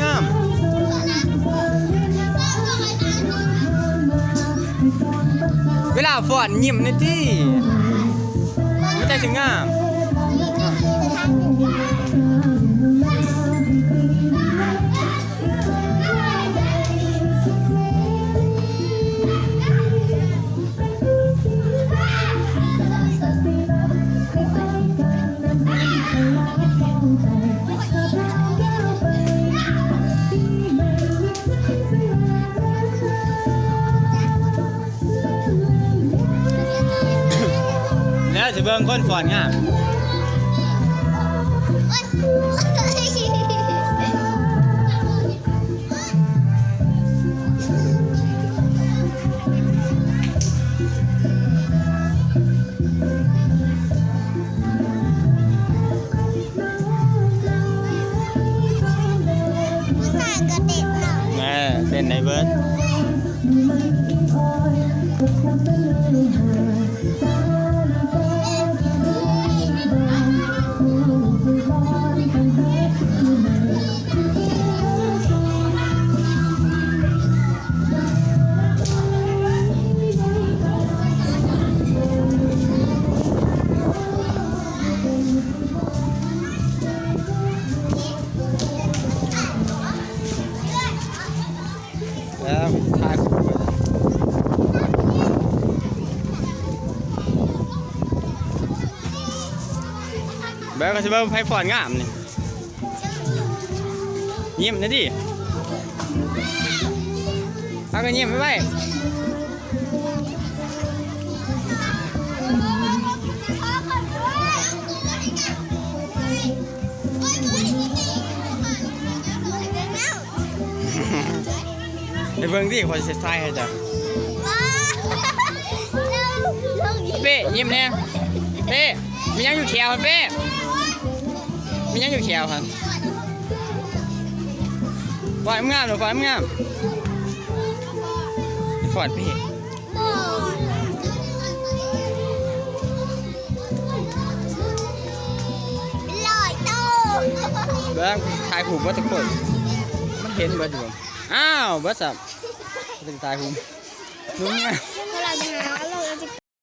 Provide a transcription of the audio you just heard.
ງາມ ເວລາຟ້ອນຍິ້ມແດ່ຕິ ມັນຈັ່ງຊິງາມ. ແລ້ວຊິເບິ່ງຄົນຟ້ອນງາມ. ຜູ້ຊາຍກໍເຕັ້ນເນາະ ເອີ ເຕັ້ນໄດ້ເບິດ. ແລ້ວຖ່າຍຮູບໄປ ເບິ່ງ ຊິເບິ່ງໃຜຟ້ອນງາມນີ້. ຍິ້ມແດ່ຕິ ພາກັນຍິ້ມໄວໆ. ໄປເບິ່ງຕິ ຂ້ອຍຊິຖ່າຍໃຫ້ເຈົ້າ. ເປ້ ຍິ້ມແດ່ ເປ້. ມີຫຍັງຢູ່ແຂ້ວຫັ້ນເປ້? ມີຫຍັງຢູ່ແຂ້ວຫັ້ນ? ຟ້ອນງາມໆ ເດີ ຟ້ອນງາມໆ ຟ້ອນເປ້. ເປັນຮ້ອຍໂຕ ເບິ່ງ ຖ່າຍຮູບເບິດທຸກຄົນ ມັນເຫັນເບິດຢູ່. ອ້າວ ເບິດຊ້ຳ ເປັນຕາຍຫຸ່ມ ລຸງ.